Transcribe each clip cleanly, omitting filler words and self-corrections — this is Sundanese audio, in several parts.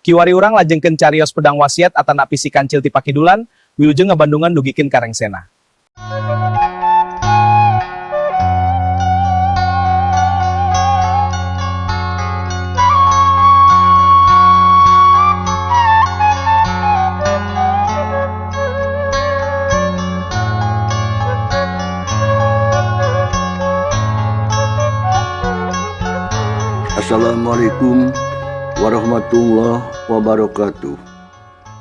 Kiwari urang lajengkeun carios pedang wasiat atanapi si kancil ti pakidulan, wilujeng ngabandungan dugikeun ka rengsena. Assalamualaikum warahmatullahi wabarakatuh.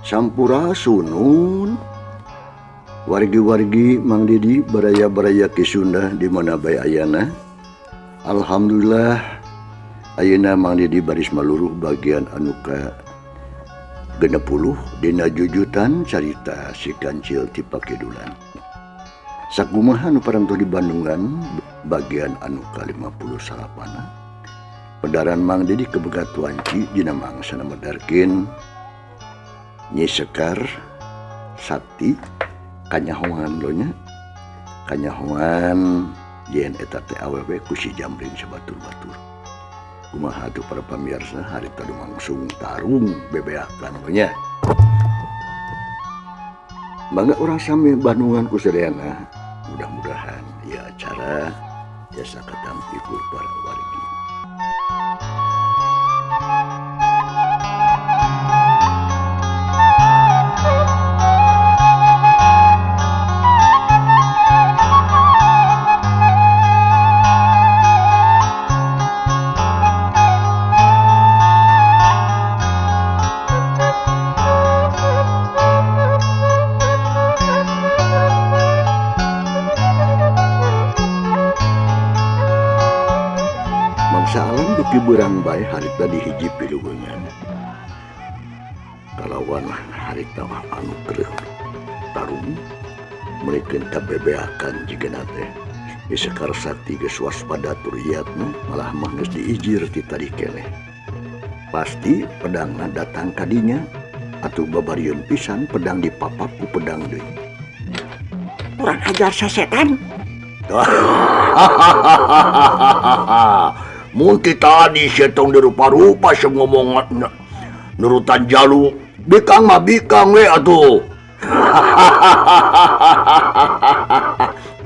Sampurasunun. Wargi-wargi Mang Didi baraya-baraya Ki Sunda di mana bae ayana. Alhamdulillah ayeuna Mang Didi baris maluruh bagian anu ka 60 dina jujutan carita si kancil ti pakidulan. Sakumaha nu parantos di Bandungan bagian anu ka 59. Pedaran Mang Didi kebegat wanci dina mangsana medarkeun Nyi Sekar Sakti kanyahoan lo nya kanyahoan yen eta teh awewe ku si Jamring sabatur-batur. Kumaha atuh para pamirsa harita lumangsung tarung bebeakan lo nya. Mangga urang sami Bandungan ku sadayana, mudah-mudahan ieu acara jasa katampi ku para wargi. Mangsa alam beuki beurang bae harita di hiji piluweungan. Kalawan harita anu keur tarung meureun kabebeakan jigana teh. Nyi Sekar Sakti geus waspada tur iatna malah mah geus diijir ti tadi keneh. Pasti pedangna datang ka dinya atuh babarieun pisan pedang dipapak ku pedang deui. Kurang ajar sasetan. Mun ti tadi sia tong dirupa-rupa sia ngomong nurutan jalu. Bikang mah bikang we atuh.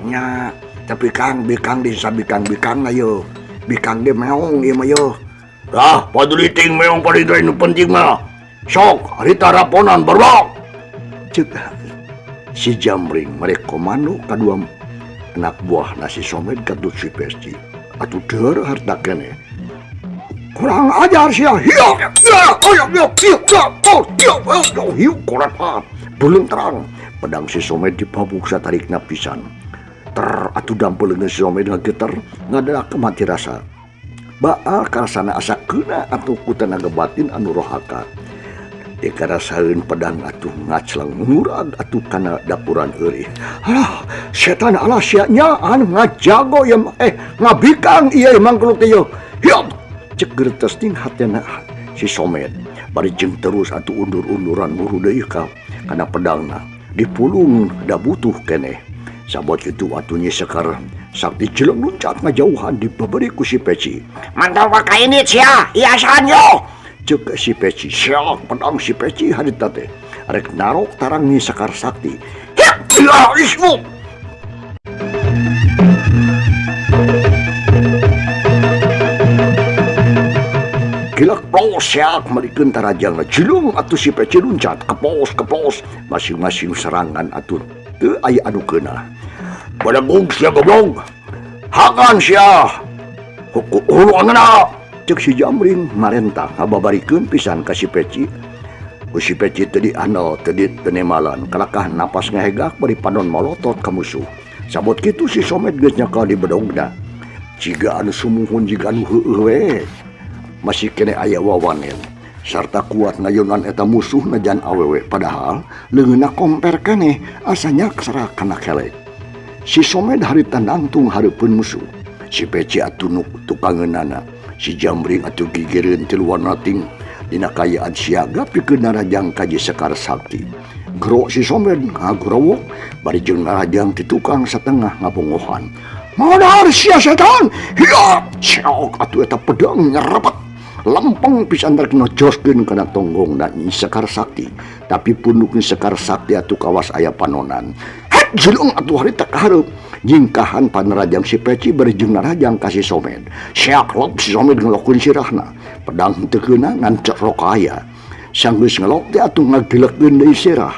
Nya, tapi Kang bikang di sabikang-bikang ayo. Bikang ge meong ieu mah yo. Dah, paduli ting meong paduli teh nu penting mah. Sok, harita raponan berlok. Ceuk si Jamring merek komando kadua anak buah nasi Somed katut si Peci. Atuh deur harta keneh. Kurang ajar sia. Hiu, ya, ya, ya, ya, ya, oh, ya, ya, hiu, korek belum terang. Pedang si Somed dipabuk satarikna pisan. Ter atuh dampel leungeun si Somed ngageter ngadaak mati rasa. Baal karasana asa keuna atuh ku tenaga batin anu rohaka. Dikarasaeun pedang atuh ngacleng murag atuh kana dapuran eurih. Alah, setan alah sia nyaan ngajago ieu mah, ngabikang ieu mangkluk teh ieu. Hiap, cek gertes ting hatena si Somed. Bari jeung terus atuh undur-unduran muru deui ka kana pedangna. Dipulung da butuh keneh. Sabot kitu atuh Nyi Sekar Sakti jeleng luncat ngajauhan dibeberi ku si Peci. Mantap wae ini sia, iasan yo. Cek si Peci, siak pedang si Peci harita teh. Arek narok tarang Nyi Sekar Sakti. Hiap, ya ismu. Gilak plos siak malikeun tarajangna cilung atuh si Peci luncat kepos kepos masing-masing serangan atuh teu aya anu keunah. Badagug sia goblok. Hakan sia. Hulu angeuna. Cek si Jamring marentah ngababarikeun pisan ka si Peci. Ku si Peci teu diandel teu ditenemalan kalakah napas ngahegak bari panon molotot ka musuh. Sabot kitu si Somed geus nyakal di bedogna. Jiga anu sumuhun jiga anu heueuh we. Masih keneh aya wawanen sarta kuat ngayunan eta musuh najan awewe padahal leungeunna komper keneh asa nyaksra kana kelek. Si Somed harita nangtung hareupeun musuh. Si Peci atuh nu tukangeunana. Si Jamring atuh gigireun tiluan nating dina kayaan siaga pikeun narajang ka Nyi Sekar Sakti. Gero si Somed ngagorowok bari jeung narajang ti tukang satengah ngabongohan. Madar sia setan! Hiap! Siok atuh eta pedang nyerepet. Lempeng pisan rek nojoskeun kana tonggongna Nyi Sekar Sakti. Tapi punduk Nyi Sekar Sakti atuh kawas aya panonan. Het jelung atuh harita ka hareup. Nyingkahan panarajang si Peci bari jeung narajang ka si Somed. Seak lop si Somed ngelokeun sirahna. Pedang teu keuna ngan cerok aya. Sanggeus ngelok teh atuh ngagilekeun deui sirah.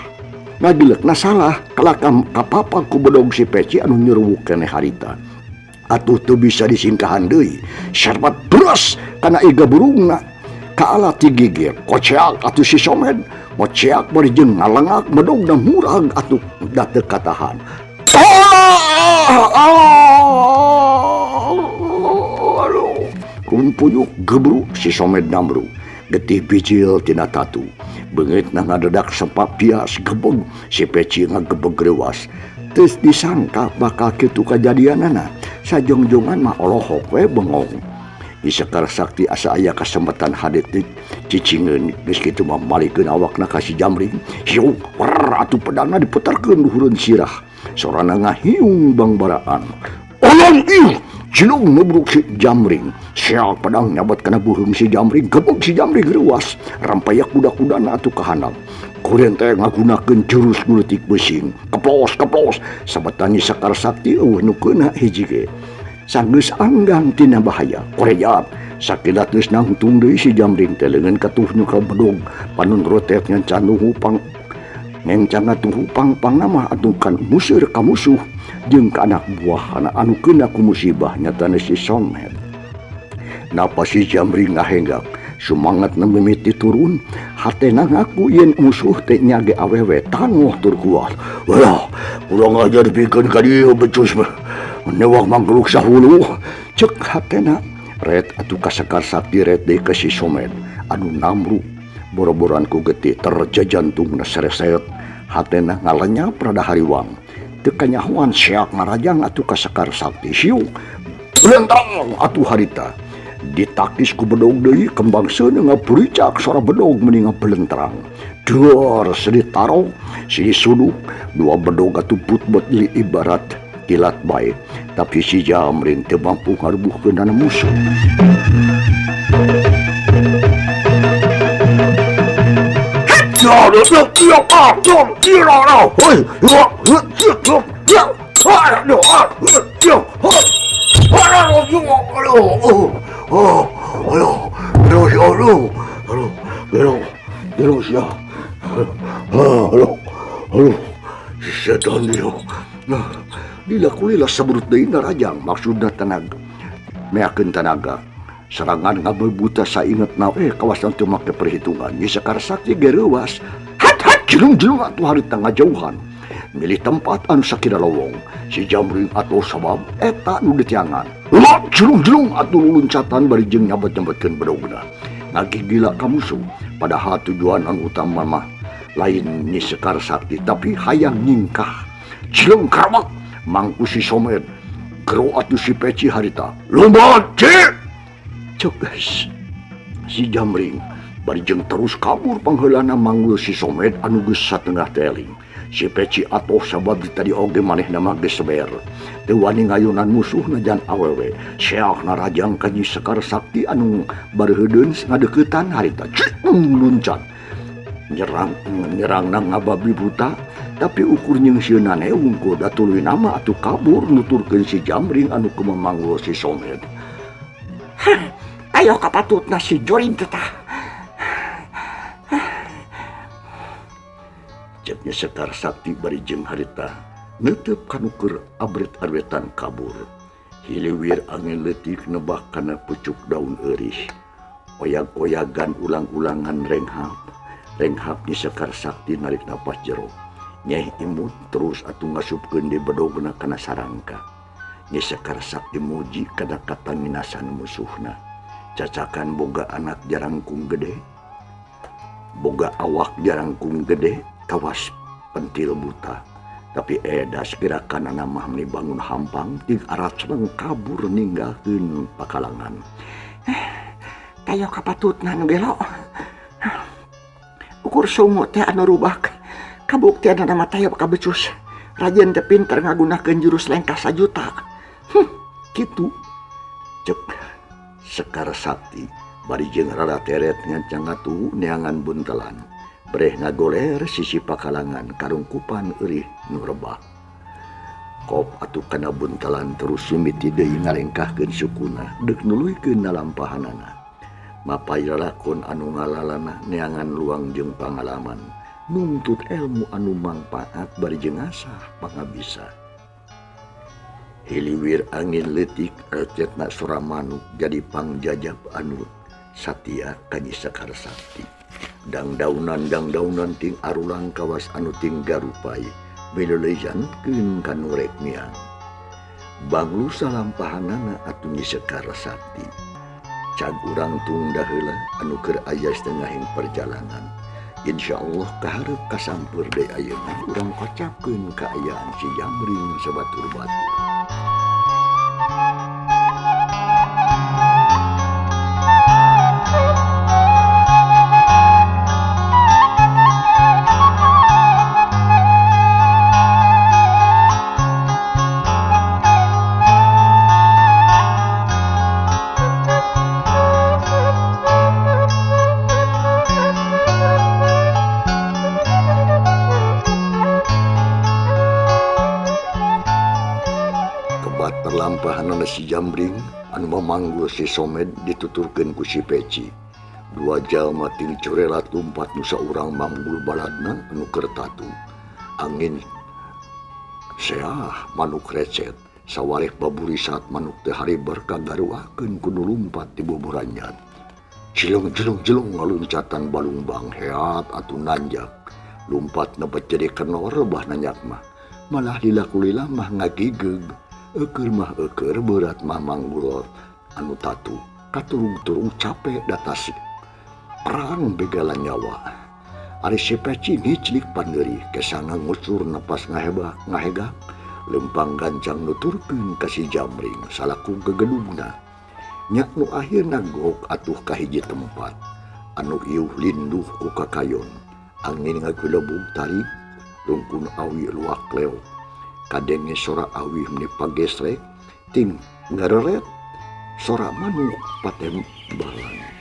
Ngagilekna salah kalakam kapapa ku bedog si Peci anu nyerwuk keneh harita. Atuh teu bisa disingkahan deui. Serbat beras kana iga burungna. Kaala ti gigir koceak atuh si Somed. Ngoceak bari jeung ngalengak bedogna murag atuh da teu katahan. Aduh, kumpuyuk gebru si Somed namru. Getih bijil tina tatu. Beungeutna ngadedak sempak pias gebeg si Peci ngagebeg reuas. Teu disangka bakal kitu kajadianana. Sajongjongan mah olohok we bengong. Nyi Sekar Sakti asa aya kasempatan hade teh cicingeun geus kitu mah malikeun awakna ka si Jamring. Hiuk wer atuh pedangna diputarkeun luhureun sirah. Sorana ngahiung bangbaraan. Olong ih jelung nubruk si Jamring. Sial pedang nyabat kana beuheung si Jamring, gebeg si Jamring reuas. Rampayak kuda-kudana atuh kahandap. Kuren teh ngagunakeun jurus nu leutik beusing. Keplos-keplos sabetan Nyi Sekar Sakti eueuh nu keuna hiji ge. Sanggeus anggang tina bahaya. Korejat sakilat geus nangtung deui si Jamring teh leungeun katuh nu ka bedog panun rotet ngan hupang ngencang atuh hupang pang mah atuh kan museur ka musuh jeung ka anak buahna anu keuna ku musibah nyatana si Somed. Napa si Jamring ngahenggak sumangat na mimiti turun hatena ngaku yen musuh teh nyage awewe tangguh tur kuat. Wah, urang ajar pikeun ka dieu becus mah. Newak mangkruk sahulu cek hatena. Ret atuh ka Sekar Sakti ret deui ka si Somed anu namru boro-boran ku getih terjajantungna sereset hatena ngalenyap rada hariwang. Teu kanyahoan seak ngarajang atuh ka Sekar Sakti siuk lentrang atuh harita. Ditakis ku bedog deui kembang seuneu ngaburicak sora bedog meni ngabelentrang. Duar sedi taro sidi suduk dua bedog atuh putbet li ibarat kilat bae. Tapi si Jamring teu mampu ngarubuhkeun musuh. Dilakulila saburut deui narajang maksudna tenaga meakeun tanaga serangan ngabebuta saingetna kawasan teu make perhitungan. Nyi Sekar Sakti ge reuas hat hat jelung-jelung atuh harita ngajauhan milih tempat anu sakira lowong. Si Jamring atuh sabab eta nu ditiangan lot jelung-jelung atuh luncatan bari jeung nyabet-nyabetkeun bedogna ngagigila ka musuh. Padahal tujuan anu utama mah lain Nyi Sekar Sakti tapi hayang nyingkah. Jelung karawak mangku si Somed gero atuh si Peci harita lompat cek guys. Si Jamring bari jeung terus kabur pangheulana manggul si Somed anu geus satengah teling. Si Peci atoh sabab tadi oge manehna mah geus seber teu wani ngayunan musuhna jan awewe. Seak narajang ka Nyi Sekar Sakti anu bareuheudeun ngadeuketan harita luncat nyerang nyerangna ngababi buta. Tapi ukur nyengsieunan wungkul da tuluy nama atuh kabur nuturkeun si Jamring anu kumamanggul si Somed. Hah, ayo kapatutna si Joring teh tah. Cek Nyi Sekar Sakti bari jeung harita neuteup kanu keur abret-abretan kabur. Hiliwir angin leutik nebah kana pucuk daun eurih. Oyag-oyagan ulang-ulangan renghap. Renghap Nyi Sekar Sakti narik napas jero. Nyeh imut terus atuh ngasupkeun di bedogna kana sarangka. Nyi Sekar Sakti muji kana katanginasan musuhna. Cacakan boga anak jarangkung gede, boga awak jarangkung gede, kawas pentil buta. Tapi edas gerakanana mah meni bangun hampang ting aracleng kabur ninggalkeun pakalangan. Tayo kapatutna nu gelo. Ukur sungu teh anu rubak. Kabuktian nama tayo kabecus. Rajen teh pinter ngagunakeun jurus lengkah sajuta. Kitu cek Sekar Sakti Bari jeung rara teret ngancang ngatu neangan buntelan. Breh ngagoler sisi pakalangan karungkupan eurih nu rebah. Kop atuh kana buntelan terus mimiti deui ngalengkahkeun sukuna deuk nuluykeun nalampahanana. Mapay lalakon anu ngalalana neangan luang jeung pangalaman. Nungtut ilmu anu mangpaat bari jeung ngasah pangabisa. Hiliwir angin leutik recetna sora manuk jadi pangjajab anu satia ka Nyi Sekar Sakti. Dangdaunan ting arulang kawas anu ting garupai mileulejankeun ka nu rek miang. Banglu salampahanana atuh Nyi Sekar Sakti. Cag urang tunda heula anu keur aya setengahing perjalanan. Insyaallah kaharep kasampeur deui ayeuna urang kocapkeun kaayaan si Jamring sabatur-batur. Perlampahanana si Jamring anu mamanggul si Somed dituturkeun ku si Peci. Dua jalma ting corelat lumpat nu saurang manggul baladna anu keur tatu. Angin seah manuk recet, sawareh baburisat manuk teh haribar kagaruakeun ku nu lumpat ti buburanyan. Cileng-cileng-cileng ngaluncatan balungbang heat atuh nanjak. Lumpat nepet jadi kenor rebah nanjak mah. Malah lila-kulila mah ngagigeug. Eukeur mah eukeur berat mah manggul anu tatu katurung-turung capek datas perang begalan nyawa. Ari si Peci ngiclik pandeuri kesana ngucur napas ngahebak ngahegak lempang gancang nuturkeun ka si Jamring salaku gegedugna. Nya nu akhirna gok atuh ka hiji tempat anu iuh linduh ku kakayon. Angin ngagulebug tarik rungkun awi luak leok. Kadenge sora awih meni pagesrek ting ngareret sora manuk patembalan.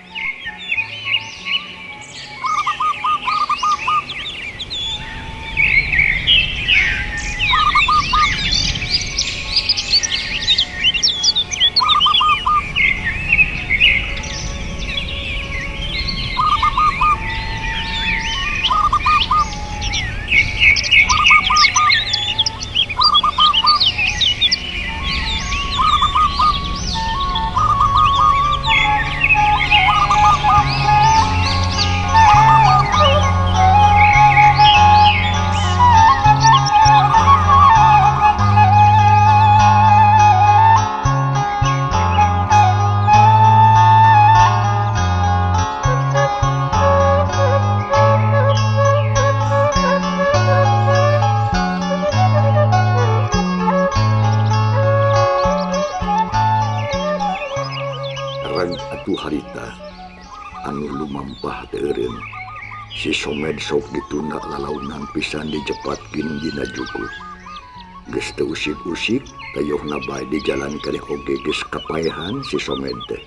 Harita anu lumampah teu eureun. Si Somed sok ditunda lalaunan pisan dijepatkeun dina jukut. Geus teu usik-usik tayohna bae di jalan keneh oge geus kapaehan si Somed teh.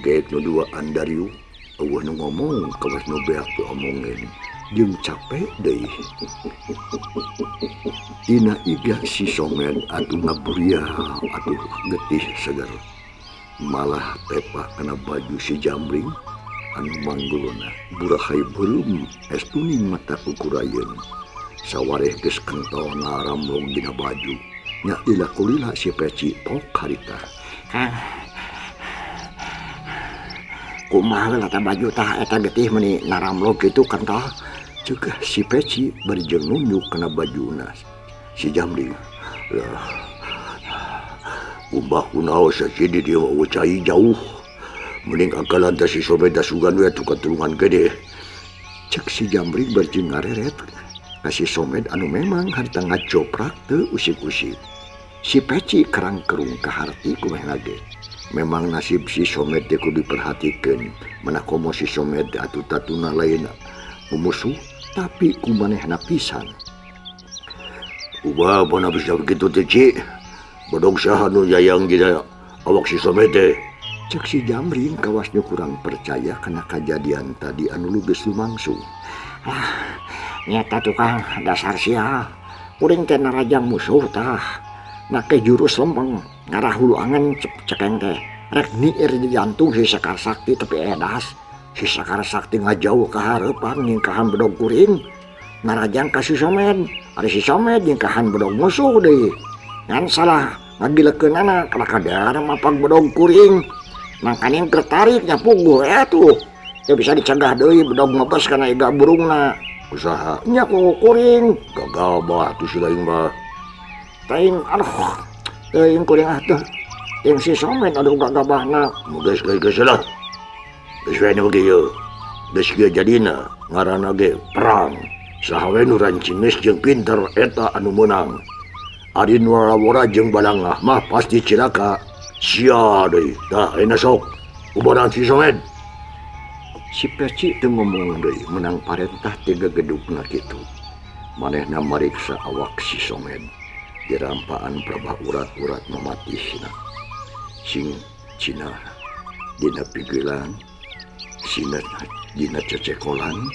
Geet nu duaan dariu eueuh nu ngomong kawas nu beak diomongin jeung capek deui. Dina iga si Somed atuh ngaburiah atuh getih seger. Malah tepak kana baju si Jamring anu manggulna burahay beureum es tuning mata kukurayeun. Sawareh geus kental ngaramlong dina baju. Nya dilakulila si Peci pok harita. Kang, kumaha heula eta baju tah eta getih meuni naramlog kitu kental. Ceuk si Peci bari jeung nunjuk kana bajuna si Jamring. Lah, umbah kunaon sia di dieu mah cai jauh. Mending akalan teh si Somed dasugan we atuh katulungan gede. Cek si Jamring bari jeung ngareret ka si Somed anu memang harita ngacoprak teu usik-usik. Si Peci kerang-kerung kaharti kumaha ge. Memang nasib si Somed teh kudu diperhatikeun. Mana komo si Somed atuh tatuna lain mumusuh tapi kumanehna pisan. Ubah mana bisa begitu teh Ci? Bodong saha nu yayang dina awak si Somed teh. Cek si Jamring kawas nu kurang percaya kana kajadian tadi anu geus lumangsung. Ah, nyata tukang dasar sia. Kuring teh narajang musuh tah. Make jurus lempeng ngarah hulu angen cekeng teh. Rek niir di jantung si Sekar Sakti tapi edas. Si Sekar Sakti ngajauh ka hareupan nyingkahan bedog kuring. Narajang ka si Somed. Ari si Somed nyingkahan bedog musuh deui. Ngan salah ngagilekeunana kana kadar mapag bedog kuring. Mangkaning tertarik nya puguh atuh. Teu bisa dicegah deui bedog mebes kana iga burungna. Usaha Nya ku kuring. Gagal bah atuh si lain mah. Teuing aduh. Teuing kuring atuh. Teuing si Somed aduh gagabahna. Geus geus geus lah. Geus we nu kieu. Geus kieu jadina ngaranna ge perang. Saha we nu rancines jeung pinter eta anu meunang. Ari nu rawora jeung balangah mah pasti cilaka. Sia deui. Tah ayeuna sok ubaran si Somed. Si Peci teu ngomong deui menang parentah ti gegedugna kitu. Manehna mariksa awak si Somed. Dirampaan prabah urat-urat mamatihna. Sing cina dina pigilan, sina dina cecekolan,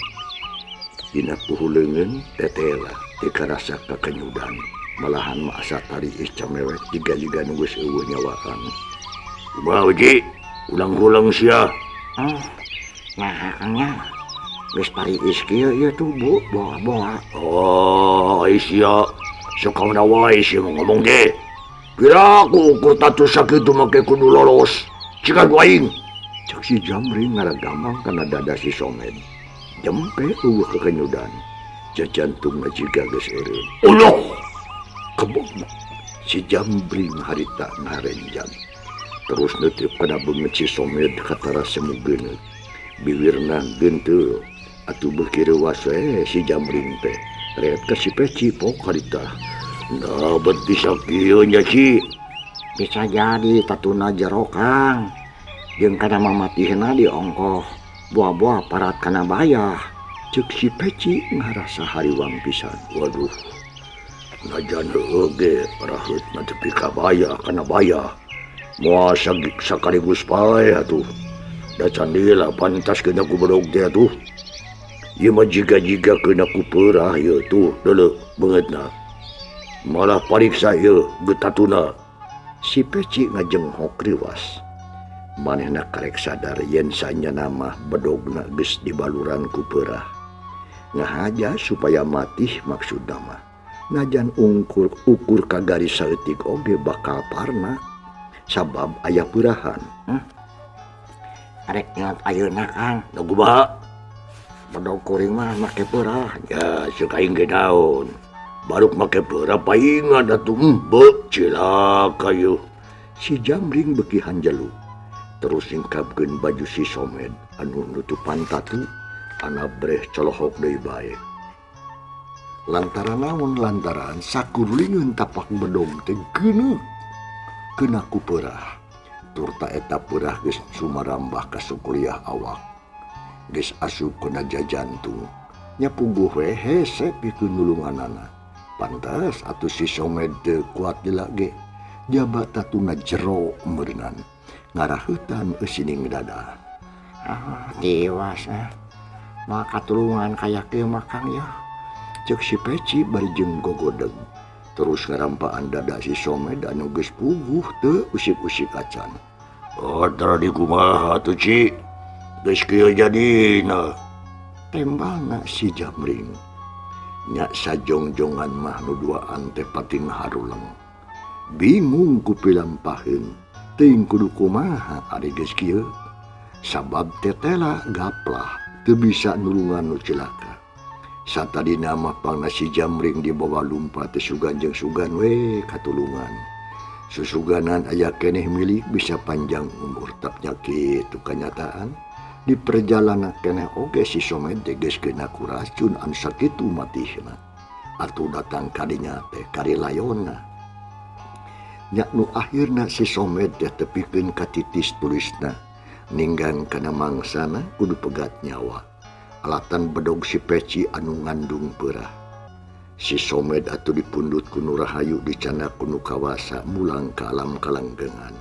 dina puhuleungeun tetela teu karasa kakenyudan. Malahan mah asa tariih camewek jiga-jiga nu geus eueuh nyawaan. Kumaha Uji? Ulang-ulang sia. Nah, nya. Geus pariis kieu ieu tubuh boa-boa. Oh, ai sia. Sok kauna wae sia ngomong ge. Kira aku ukur tatu sakitu make kudu lolos. Cikan ku aing. Cek si Jamring ngaragamang kana dada si Somed. Jempe eueuh kekenyudan. Jajantungna jiga geus eureun. Uluh! Kebog si Jambring harita ngarenjang. Terus neuteuk kana beungeut si Somed katara semu geuneut. Biwirna geunteul. Atuh beuki reuwas we si Jamring teh. Ret ka si Peci pok harita. Nah, bet bisa kieu nya Ci. Bisa jadi tatuna jero Kang. Jeung kana mamatihna diongkoh. Buah-buah parat kana bayah. Ceuk si Peci ngarasa hariwang pisan. Waduh. Najan heueuh ge raheutna tepi ka bayah kana bayah. Moal sakaligus paeh atuh. Da candila pantas kena ku bedog teh atuh. Ieu mah jiga-jiga kena ku peurah ieu tuh deuleu beungeutna. Malah pariksa ieu getatuna. Si Peci ngajenghok riwas. Manehna karek sadar yen sanyana mah bedogna geus dibaluran ku peurah. Ngahaja supaya matih maksudna mah. Najan ukur ka garis saeutik oge bakal parna sabab aya peurahan. Arek nyaut ayeuna Kang. Da kumaha? Bedog kuring mah make peurah. Ya ceuk aing ge naon. Baruk make peurah paingan atuh beuh cilaka yeuh. Si Jamring beuki hanjelu. Terus singkapkeun baju si Somed anu nutupan tatu anabreh colohok deui bae. Lantaran naon lantaran sakurulingeun tapak bedog teh geuneuk kena ku peurah. Turta eta peurah geus sumarambah ka sukuliah awak. Geus asup kana jajantung. Nya puguh we hese pikeun nulunganana. Pantes atuh si Somed teu kuat lila ge. Jaba tatuna jero meureunan. Ngaraheutan eusining dada. Ah, tiwas ah. Moal katulungan kaya kieu mah Kang ya. Ceuk si Peci bari jeung gogodeg. Terus ngarampaan dada si Somed anu geus puguh teu usik-usik acan. Oh, tara di kumaha atuh Ci? Geus kieu jadina. Tembalna si Jamring. Nya sajongjongan mah nu duaan teh pating haruleng. Bingung ku pilampaheun. Teuing kudu kumaha ari geus kieu. Sabab tetela gaplah teu bisa nulungan nu cilaka. Satadina mah pangna si Jamring dibawa lumpat teh sugan jeung sugan we katulungan. Susuganan aya keneh milik bisa panjang umur tapnya kitu kanyataan. Di perjalanan keneh oge si Somed teh geus kena ku racun anu sakitu matihna. Atuh datang kadinya teh karilayonna. Nya nu akhirna si Somed teh tepikeun ka titis tulisna. Ninggang kana mangsana kudu pegat nyawa. Alatan bedog si Peci anu ngandung peurah. Si Somed atuh dipundut ku nu rahayu dicana ku nu kawasa mulang ka alam kalanggengan.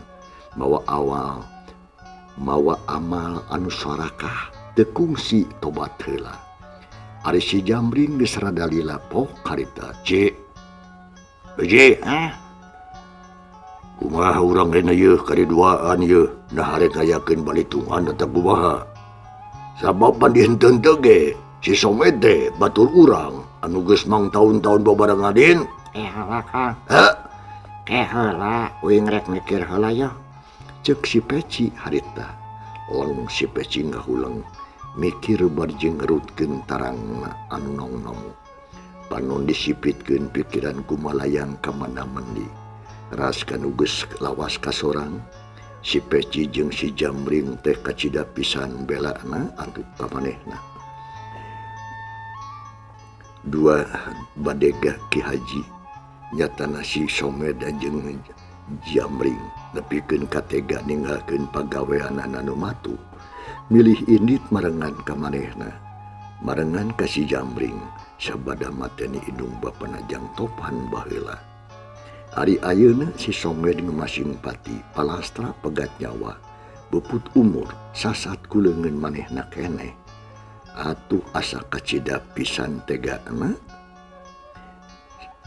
Mawa awal Mawa amal anu sorakah teu kungsi tobat heula. Ari si Jamring geus rada lila pok harita. Ci. Ci, ah. Kumaha urang rena yeuh kadiduaan yeuh nah arek ngayakeun balitungan atawa kumaha. Sabab pan dihenteun teu ge si Somed teh batur urang anu geus mang taun-taun babareng Adin. Heula Kang. Heh. Ke heula uing rek mikir heula yeuh. Ceuk si Peci harita. Leng si Peci ngahuleng mikir bari jeung ngerutkeun tarangna anu nong-nong. Panon disipitkeun pikiran kumalayang ka mana mendi. Ras kanu geus lawas kasorang, si Peci jeung si Jamring teh kacida pisan belana antuk ka manehna. Dua badega Ki Haji nyatana si Somed jeung Jamring nepikeun katega ninggalkeun pagaweanana nu matu. Milih indit marengan ka manehna, marengan ka si Jamring sabada mateni indung bapana jang topan baheula. Ari ayeuna si Somed ngemasing pati palastra pegat nyawa beput umur sasat ku leungeun manehna keneh. Atuh asa kacida pisan tegana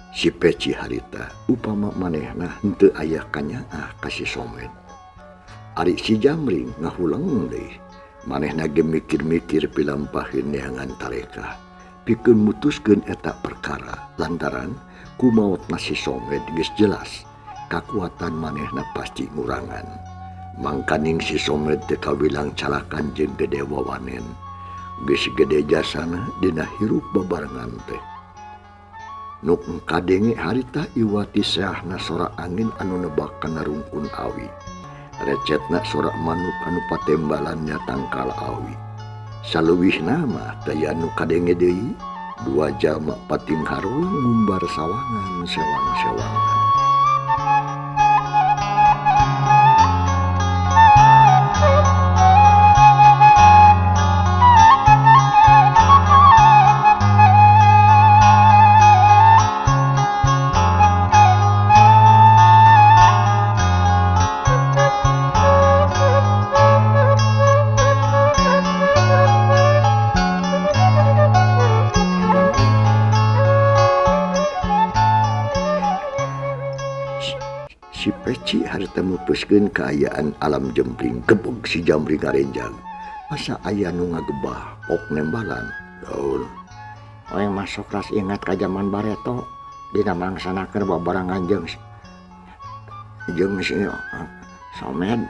si Peci harita upama manehna henteu aya kanyaah ka si Somed. Ari si Jamring ngahuleng deui manehna ge mikir-mikir pilampaheun neangan tarekah pikeun mutuskeun eta perkara lantaran kumaotna si Somed geus jelas kakuatan manehna pasti ngurangan. Mangkaning si Somed teh kawilang calakan jeung gede wawanen geus gede jasana dina hirup babarengan teh. Nuk kadenge harita iwati seahna sora angin anu nebak kana rungkun awi. Recetna sora manuk anu patembalannya tangkal awi. Saleuwihna mah taya nu kadenge deui dua jalma pating harulang ngumbar sawangan sewang-sewangan. Si Peci harita mupuskeun kaayaan alam jempling gebeg si Jamring ngarenjang. Masa aya nu ngagebah pok nembalan. Daun. Oeng masuk ras ingat ka jaman bareto dina mangsana keur babarengan jeung si Somed.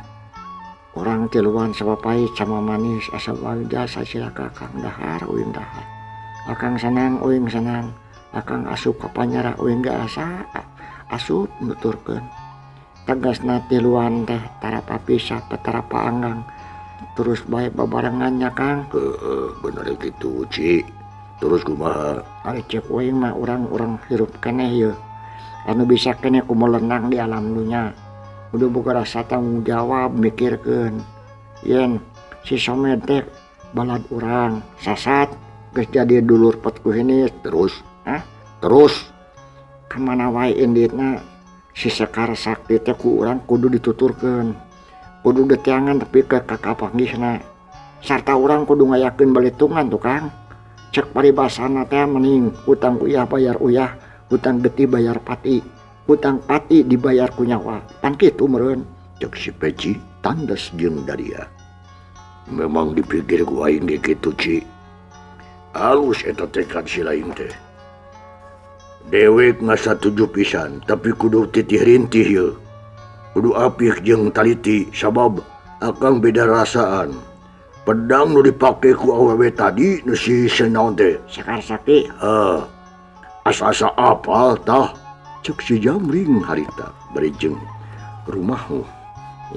Urang tiluan sabapait sama manis asa bagja sasila kakang dahar uing dahar. Akang senang uing senang. Akang asup ka panyara uing ge asa asup nuturkeun. Tegasna tiluan teh tara papisah tara paanggang terus bae babarengannya Kang. Heeh, bener kitu Ci. Terus kumaha? Ari ceuk uing mah urang-urang hirup keneh yeuh. Anu bisa keneh kumelenang di alam dunya. Kudu boga rasa tanggung jawab mikirkeun. Yen si Somed teh balad urang sasat geus jadi dulur pet ku hinis. Terus? Hah? Terus? Kamana wae inditna si Sekar Sakti teh ku urang kudu dituturkeun. Kudu diteangan tepi ka kapanggihna. Sarta urang kudu ngayakeun balitungan tuh Kang. Cek paribasana teh mending hutang uyah bayar uyah, hutang getih bayar pati, hutang pati dibayar ku nyawa. Pan kitu meureun. Cek si Peci tandas jeung daria. Memang dipikir ku aing ge kitu Ci. Alus eta tekad si lain teh. Dewek ngasatuju pisan tapi kudu titih rintih yeuh. Kudu apik jeung taliti sabab akang beda rasaan. Pedang nu dipake ku awewe tadi nu si senaon teh. Sekar Sakti. Heuh. Asa-asa apal tah. Ceuk si Jamring harita bari jeung rumahmu.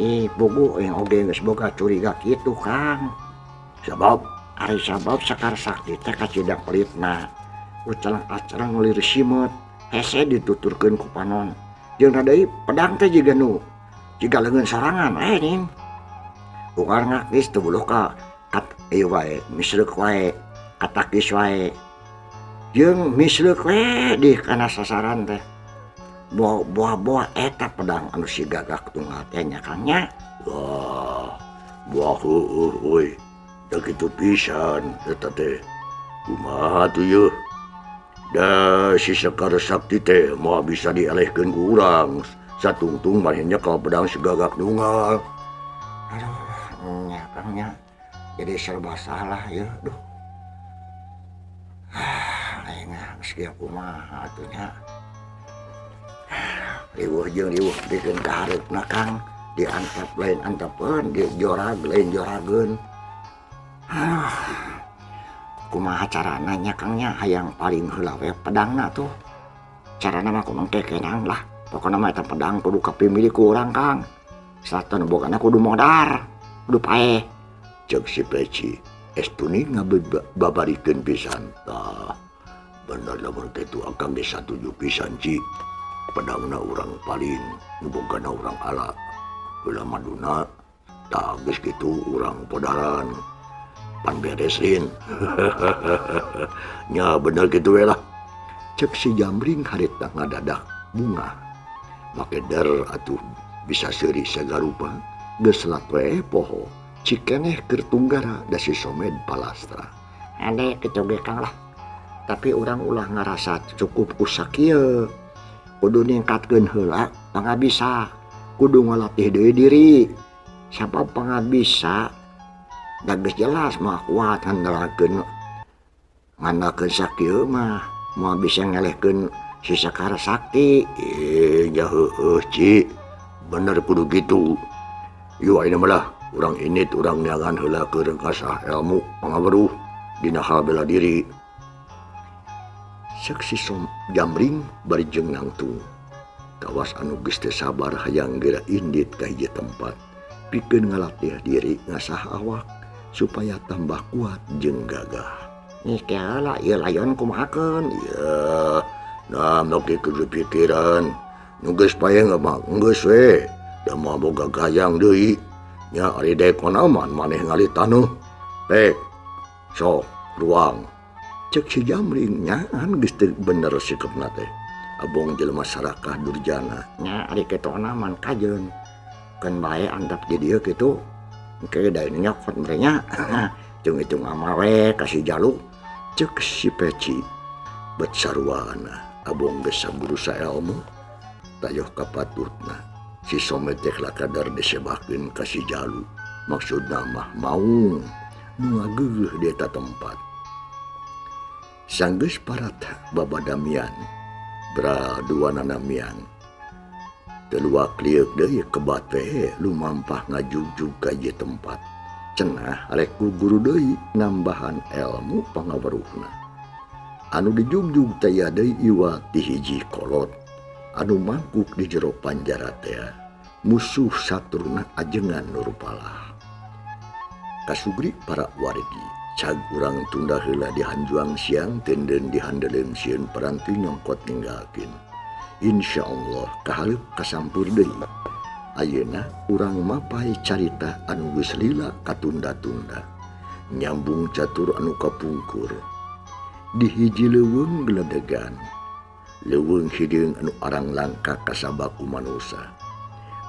Ih, puguh yang oge geus boga curiga kitu Kang. Sabab? Ari sabab Sekar Sakti teh kacida pelitna. Ucalang-acarang ngelir simeut, hese dituturkeun ku panon. Jeung deui pedang teh jiga nu jiga leungeun sorangan ning. Ukar ngakis teu buluh ka kat ieu wae, misleuk wae, katakis wae. Jeung misleuk we di kana sasaran teh. Buah-buah eta pedang anu si gagak tunggal teh nya Kang nya. Wah, Wah heueuh euy. Da kitu pisan eta teh. Kumaha tuh yeuh? Da si Sekar Sakti teh moal bisa dielehkeun ku urang. Satungtung manehna nyekel pedang sigagak nunggal. Aduh, nya Kang nya. Jadi serba salah ya, duh. Aing geus kieu kumaha atuh nya. Riweuh jeung riweuh pikeun ka hareupna Kang, diantep lain antepeun, dijorag lain jorageun. Aduh. Kumaha carana nya Kang nya hayang paling heula we pedangna tuh. Carana mah kumaha teh kenang lah. Pokona mah eta pedang kudu kapimilik ku urang Kang. Sateu bogana kudu modar, kudu paeh. Ceuk si Peci, estuni ngababarikeun pisan. Tah, bener lamun kitu akang geus satuju pisan Ci. Pedangna urang paling, nu bogana urang ala. Heula maduna, tah geus kitu urang podaran. Pan beres Rin. Nya bener kitu we lah. Ceuk si Jamring harita ngadadak bunga. Make der atuh bisa seuri sagarupa, geus lat we poho. Cikeneh keur tunggara da si Somed palastra. Ade kitu ge Kang lah. Tapi urang ulah ngarasa cukup ku sakieu. Kudu ningkatkeun heula pangabisa. Kudu ngalatih deui diri. Sabab pangabisa da geus jelas mah kuat ngandalkeun sakieu mah moal bisa ngelehkeun si Sekar Sakti. Nya heueuh Ci. Bener kudu kitu. Yuk ayeuna mah lah urang init urang neangan heula keur ngasah ilmu pangaweruh dina hal bela diri. Ceuk si Jamring bari jeung nangtung. Kawas anu geus teu sabar hayang geura indit ka hiji tempat pikeun ngalatih diri ngasah awak supaya tambah kuat jeung gagah. Nih heula ieu layon kumahakeun? Ya, nah make kudu pikiran. Nu geus paeh mah geus we. Da moal boga gayang deui. Nya ari daek aman maneh ngali taneuh. Pek. Sok ruang. Ceuk si Jamring nyaan geus teu bener sikepna teh. Abong jelema sarakah durjana. Nya ari kitu man kajeun. Keun bae antep di dieu kitu. Engke da nyokot merenya. Hitung-hitung amal we ka si Jalu. Ceuk si Peci. Bet sarwana abong geus saguru saelmu. Tayoh kapatutna. Si Somed teh lakadar disebakeun ka si Jalu. Maksudna mah maung nu ngageugeuh di eta tempat. Sanggeus parat babadamian bra duanana miang. Teluak lieuk deui kebat we lumampah ngajugjug ka ieu tempat. Cenah rek ku guru deui nambahan ilmu pangaweruhna. Anu dijugjug teh aya deui iwa ti hiji kolot anu mangkuk di jero panjara teh. Musuh saturna ajengan Nurpalah. Kasugri para wargi cag urang tunda heula dihanjuang siang tenden dihandeleun sieun paranti nyongkot ninggalkeun. Insyaallah kahareup kasampur deui. Ayeuna urang mapai carita anu geus lila katunda-tunda. Nyambung catur anu kapungkur. Di hiji leuweung geledegan. Leuweung hideung anu arang langka kasabaku manusa.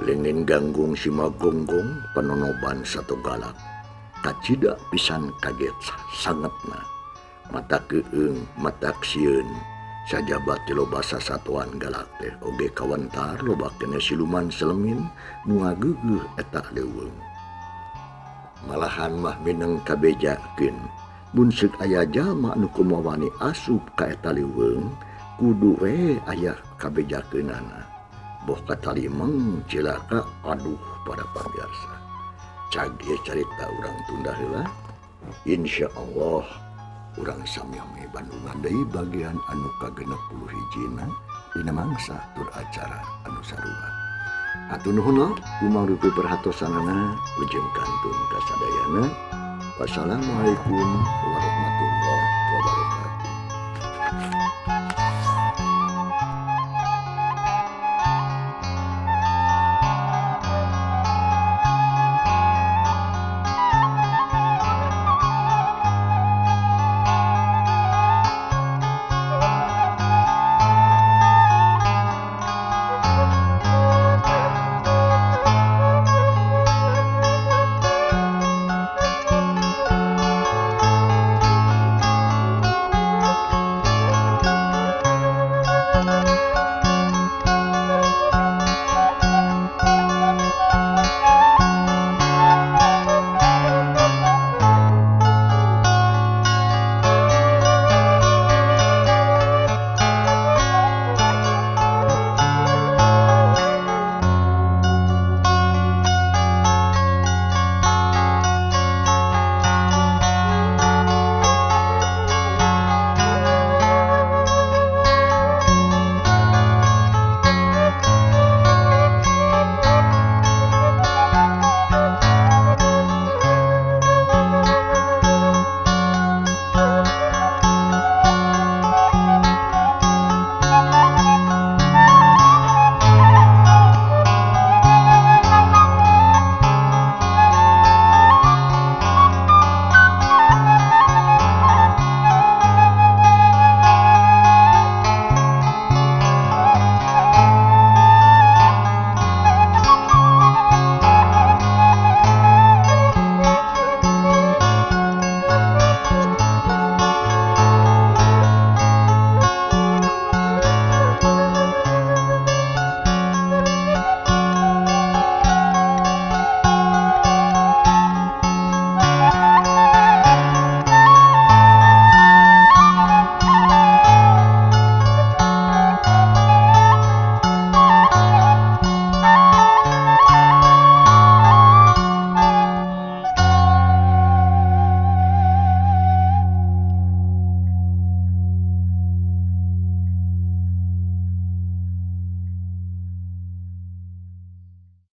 Leungeun ganggung simagonggong panonoban satogalak. Kacida pisan kaget sangetna. Mata keung, mata sieun. Sajaba ti loba sasatoan galak teh oge kawentar loba keneh siluman selemin nu ngageugeuh eta leuweung. Malahan mah mineng kabejakeun. Mun seuk aya jalma nu kumawani asup ka eta leuweung, kudu we aya kabejakeunana. Boh katalimeng cilaka aduh para pamirsa. Cag ieu carita urang tunda heula. Insyaallah urang sami-sami Bandungan deui bagian anu ka-61 dina mangsa tur acara anu sarua. Hatur nuhun lo kumangrupi perhatosanana ujung kantun kasadayana. Wassalamualaikum warahmatullahi.